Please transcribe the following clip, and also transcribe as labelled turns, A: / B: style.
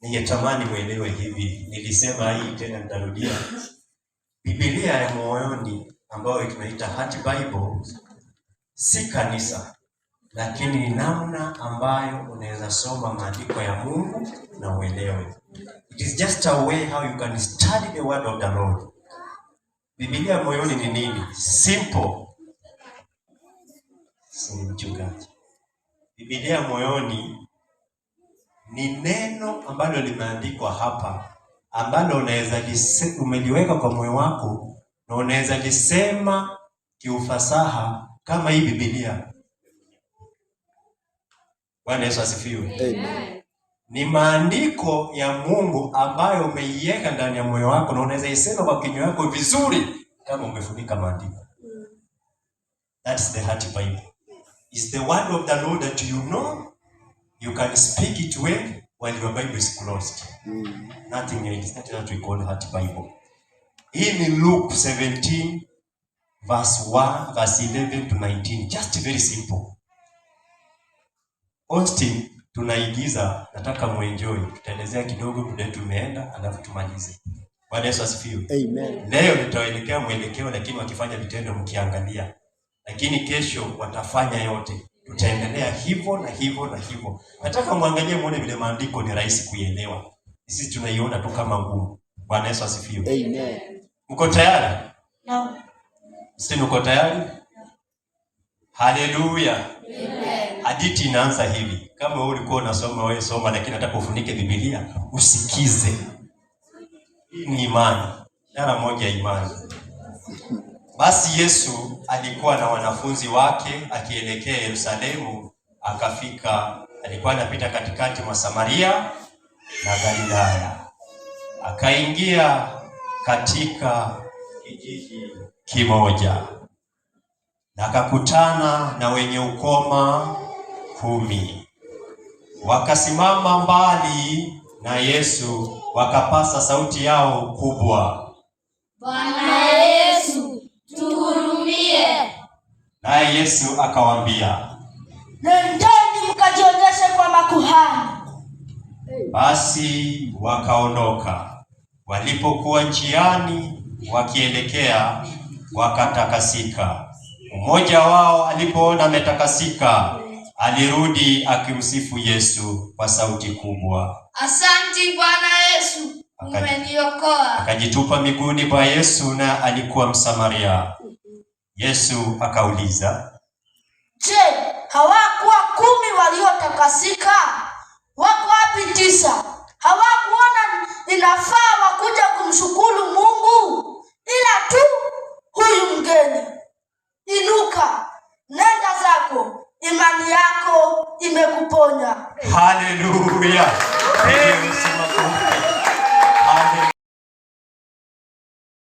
A: Ningetamani mwelewe hivi, nilisema hii tena nitarudia. Biblia ya moyoni ambayo tunaita Heart Bible si kanisa, lakini ni namna ambayo unaweza soma maandiko ya Mungu na uelewe. It is just a way how you can study the word of the Lord. Biblia ya moyoni ni nini? Simple. Si mchungaji. Biblia ya moyoni ni neno ambalo limeandikwa hapa ambalo unaweza umeliweka kwa moyo wako na unaweza lisema kiufasaha kama hii Biblia. Bwana Yesu asifiwe.
B: Amen.
A: Ni maandiko ya Mungu ambayo umeiweka ndani ya moyo wako na unaweza isema kwa kinywa yako vizuri kama umefunika maandiko. That's the Heart Bible. It's the word of the Lord that you know you can speak it well while your Bible is closed. Nothing else. That is what we call Heart Bible. Hii ni Luke 17 verse 1, verse 11 to 19. Just very simple. Austin tunaigiza, nataka muenjoy. Tutaelezea kidogo muda tumeenda, alafu tumalize. Bwana Yesu asifiwe.
B: Amen.
A: Leo nitawaelekea mwelekeo, lakini wakifanya vitendo mkiangalia, lakini kesho watafanya yote. Tutaendelea hivyo na hivyo na hivyo. Nataka muangalie muone vile maandiko ni rahisi kuielewa. Sisi tunaiona tu kama ngumu. Bwana Yesu asifiwe.
B: Amen.
A: Mko tayari?
C: No.
A: Sisi uko tayari? Haleluya. Hadithi inaanza hivi. Kama wewe ulikuwa unasoma, wewe soma, lakini nataka ufunike Biblia usikize. Hii ni imani, ishara moja ya imani. Basi Yesu alikuwa na wanafunzi wake akielekea Yerusalemu, akafika, alikuwa anapita katikati mwa Samaria na Galilaya. Akaingia katika kijiji kimoja na akakutana na wenye ukoma 10. Wakasimama mbali na Yesu, wakapaza sauti yao kubwa.
C: Bwana Yesu, tuhurumie.
A: Naye Yesu akawaambia,
C: Nendeni mkajionyeshe kwa makuhani.
A: Basi wakaondoka. Walipokuwa njiani wakielekea, wakatakasika. Mmoja wao alipoona ametakasika, alirudi akimsifu Yesu kwa sauti kubwa.
C: Asanti Bwana Yesu, umeniokoa.
A: Akajitupa miguuni pa Yesu, na alikuwa Msamaria. Yesu akauliza,
C: Je, hawakuwa 10 waliotakasika? Wako wapi tisa? Hawakuona inafaa wakuja kumshukuru Mungu, ila tu huyu mgeni? Inuka, nenda zako, imani yako imekuponya.
A: Haleluya!